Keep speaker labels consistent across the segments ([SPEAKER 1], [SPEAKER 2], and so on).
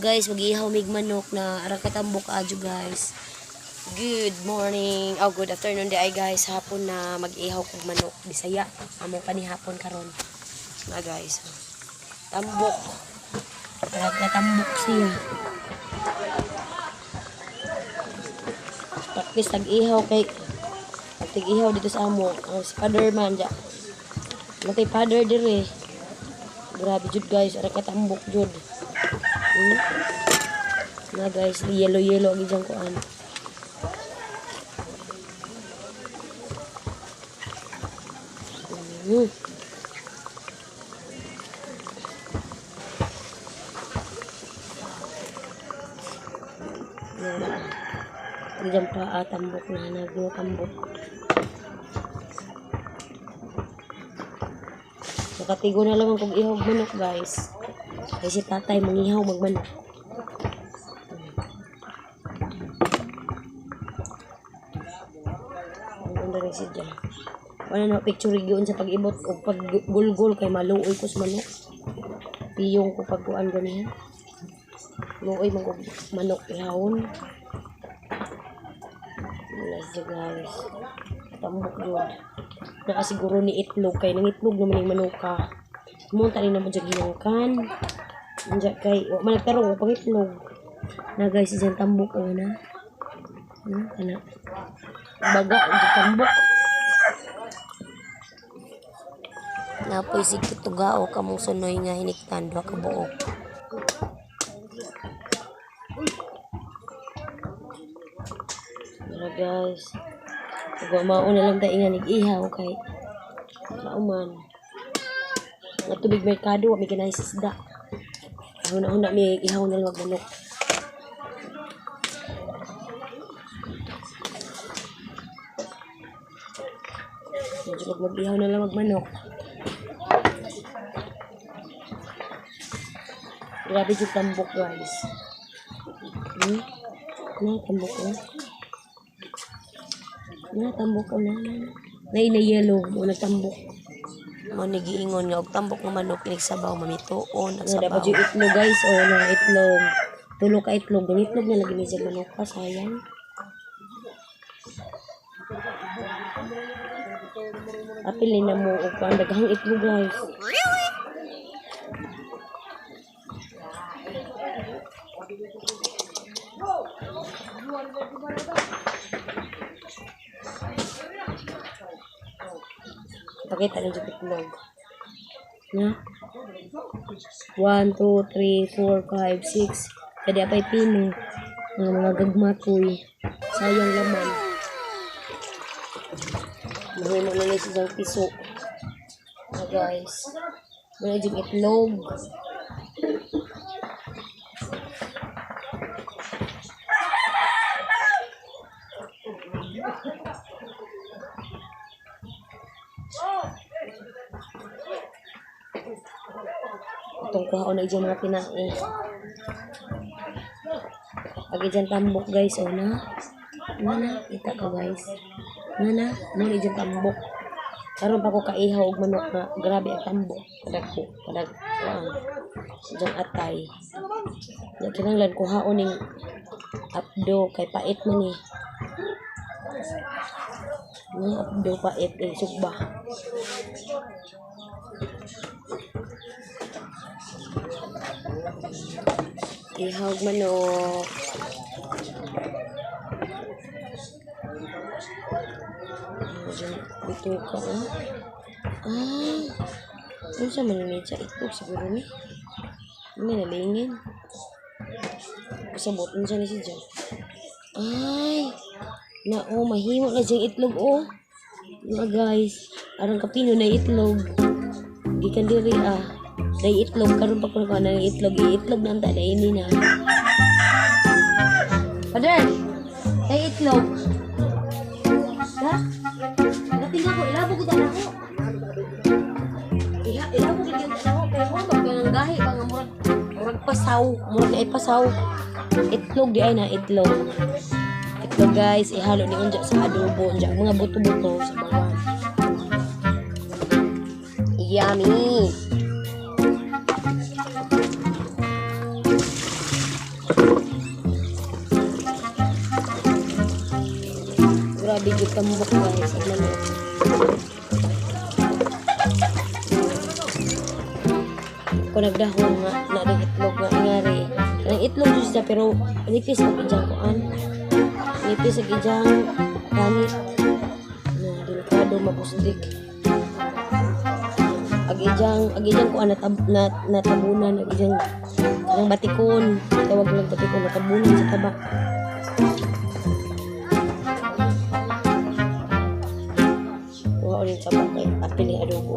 [SPEAKER 1] Guys, mag-ihaw mig manok na arang katambok adyo, guys. Good morning. Oh, good afternoon di ay, guys. Hapon na, mag-ihaw kog manok. Bisaya. Amo pa ni hapon karon. Na, guys. Tambok. Arang katambok siya. Practice tag-ihaw kay pag ihaw dito sa amo. Ang si father man dya. Matay father dire. Grabe jud, guys, arang katambok jud. Na, guys, yellow yellow ang ijang kuan. Na, ijang paa tambok na nagno tambok. Nakatigo na lang kog ihog manok, guys. Kay si tatay mangihaw magmanok. Ang rin siya. Wala na picture yun sa pag-ibot o paggulgol kay maluoy ko sa manok. Piyong ko pagkuan ganihan. Luoy man kog manok ihawon. Wala siya, guys. Tambok yun. Nakasiguro ni itlog kay nang itlog naman yung manuka. Munta rin naman dyan hinangkan. Diyan kay wa man nagtarong wa pang itlog. Na, guys, dyan tambok o na. Na kana. Baga dyan tambok.
[SPEAKER 2] Napoy sigkit tugao kamong sunoy nga hiniktan duha ka buok.
[SPEAKER 1] Mara, guys. Ug mao na lang tayo nga nag-ihaw kay mauman. Nga tubig merkado, wa mi ganahi sa isda. Huna-huna mi ihaw na lang manok. Medyo mag-ihaw na lang magmanok. Grabe yung tambok, guys. Na, tambok ko. Na, tambok ko na, na, na. Na, na yellow. Mo nagtambok.
[SPEAKER 2] Mo ni giingon nga og tambok nga manok inig sabaw mamituon ang
[SPEAKER 1] Na, dapat
[SPEAKER 2] sabaw.
[SPEAKER 1] yung itlog, guys. O, na, itlog. Tulo ka itlog. Ang itlog na lagi ni siya manok ka. Sayang. Apil na mo. O, ang daghang itlog, guys.
[SPEAKER 2] Really?
[SPEAKER 1] Pakita ninyo itlog. Na? 1, 2, 3, 4, 5, 6. Kaya apay pino. Mga gagmatoy. Sayang laman. Mahimo na ni siyang piso. Na, guys. Mga yung itlog. Itong kuha ko na dyan mga tinae. Pag dyan tambok, guys, oh na. Na na, kita ko, guys. Na na, mo ni dyan tambok. Karon pa ko kaihaw og manok na grabe ang tambok. Kadag ko, kadag kuan. Dyan atay. Ya kinahanglan kuhaon ning apdo kay pait man ni. Na apdo pait eh sugba. Ihawg manok. Diyan, ito ka, oh. Ah, ano sa man ni siya? Itlog siguro ni. May nalingin. Kasabot siya ni si Jan. Ay, na oh, mahimo na siyang itlog, oh. Na, guys, arang kapino na itlog. Gikan diri ah. Na itlog karon pa ko na itlog, itlog na anta na ini na. Father, na itlog. Ha? Natingnan ko, ilabog ko na ako. Iha, ilabog ko na ako. Kaya mo, magkanang gahi, pa nga murag, murag pasaw. Murag ay pasaw. Itlog di ay na, itlog. Itlog, guys, ihalo ni unja sa adobo, unja, mga buto-buto sa bawang. Yummy! tambok guys, ag manok. Ko nagdahong nga na ring itlog nga ngari. Kanang itlog jud siya pero nipis ang ijang kuan. Nipis ang ijang panit. Na delikado mapusdik. Ag ijang kuan na, natabunan ag ijang kanang batikon, tawag lang batikon, natabunan sa tabak. Kuha ulit tabak kay apil adobo.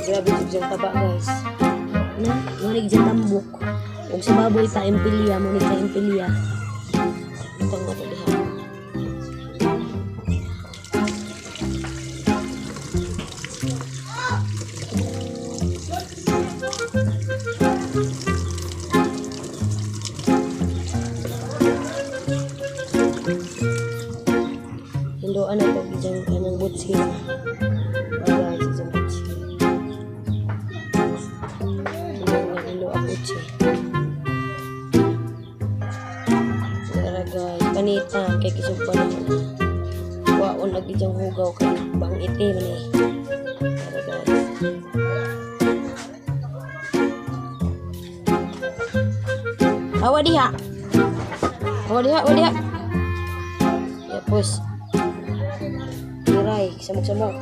[SPEAKER 1] Grabe jud diyang taba guys. Na, mo ni diyang tambok. Ug sa baboy ta impilya, mo ni ta impilya. Butang na to diha. Hinduan na to diyang kanang butsi. Oh guys, diyang butsi. Hindo ang butsi. Tara guys, panitan kay kisog pa na. Waon lagi diyang hugaw kay bang itim ni. Tara guys. Hawa diha. Hawa diha, hawa diha. Ya pos. Tiray, samok-samok.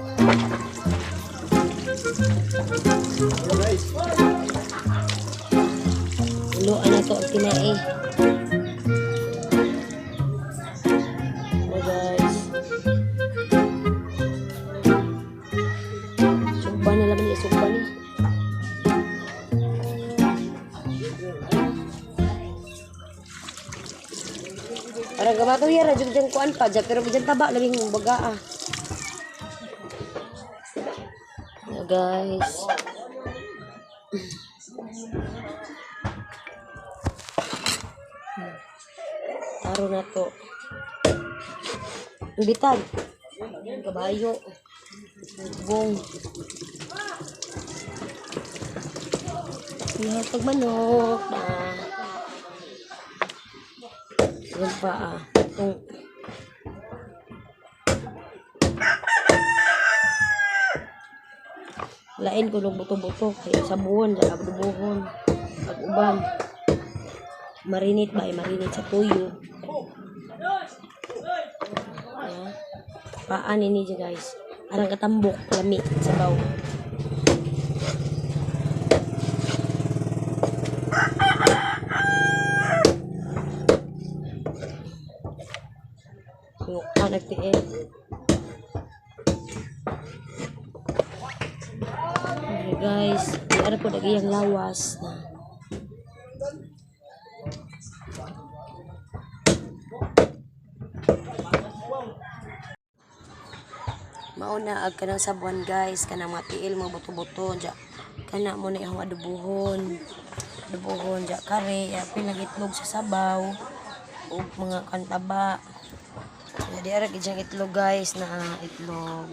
[SPEAKER 1] Iloan na to ang tinae. Oh guys. Sugba na laman ni sugba ni. Parang gamato yara jud diyang kuan pa dyan, pero dyan taba labing baga ah. Yeah, guys. Taro na to. Bitag. Kabayo. Bong. Ihatag manok na. Yan pa ah. Itong lain ko ng buto-buto kay sa buhon, sa abubuhon, pag uban. Marinate ba? Ay, marinate sa tuyo. Yeah. Paan ini dyan guys. Arang katambok, lami, sabaw. Yung nagtiil. Okay guys, di ara po iyang lawas na. Mauna ag kanang sabuan guys, kanang mga tiil mga buto-buto ja. Kana mo na ihang adubuhon. Adubuhon ja kare, apil ang itlog sa sabaw ug mga kantaba. Ja, di ara gid siyang itlog guys na itlog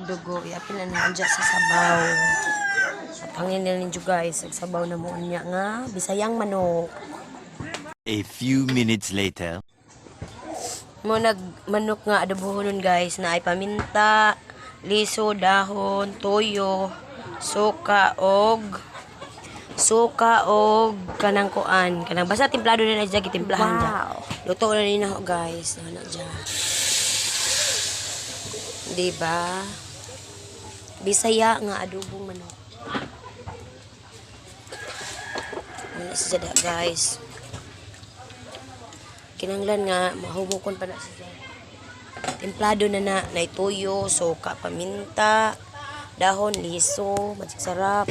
[SPEAKER 1] dugo iapil na na dya sa sabaw. At hangin na ninyo guys, ag sabaw na mo unya nga Bisayang manok.
[SPEAKER 3] A few minutes later.
[SPEAKER 1] Mo nag manok nga adobohonon guys na ay paminta, liso, dahon, toyo, suka og kanang kuan, kanang basta timplado na na siya gitimplahan dya.
[SPEAKER 2] Wow.
[SPEAKER 1] Luto na ni na guys, ana dya. Diba? Bisaya nga adobong manok. Ano siya da, guys. Kinanglan nga mahumukon pa na siya. Templado na na, naituyo, suka, paminta, dahon, liso, magic sarap.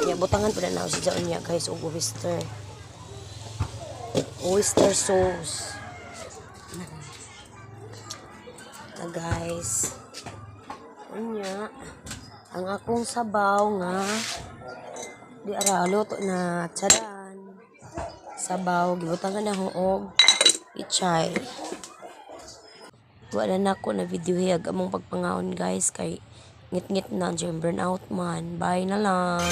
[SPEAKER 1] Nya butangan pa na na siya unya guys og oyster. Oyster sauce. Na guys. Unya ang akong sabaw nga di ara luto na, charan. Sabaw gibutangan na og pichay. Wala na ako na video hiyag among pagpangaon guys kay ngit-ngit na dyan burn out man. Bye na lang.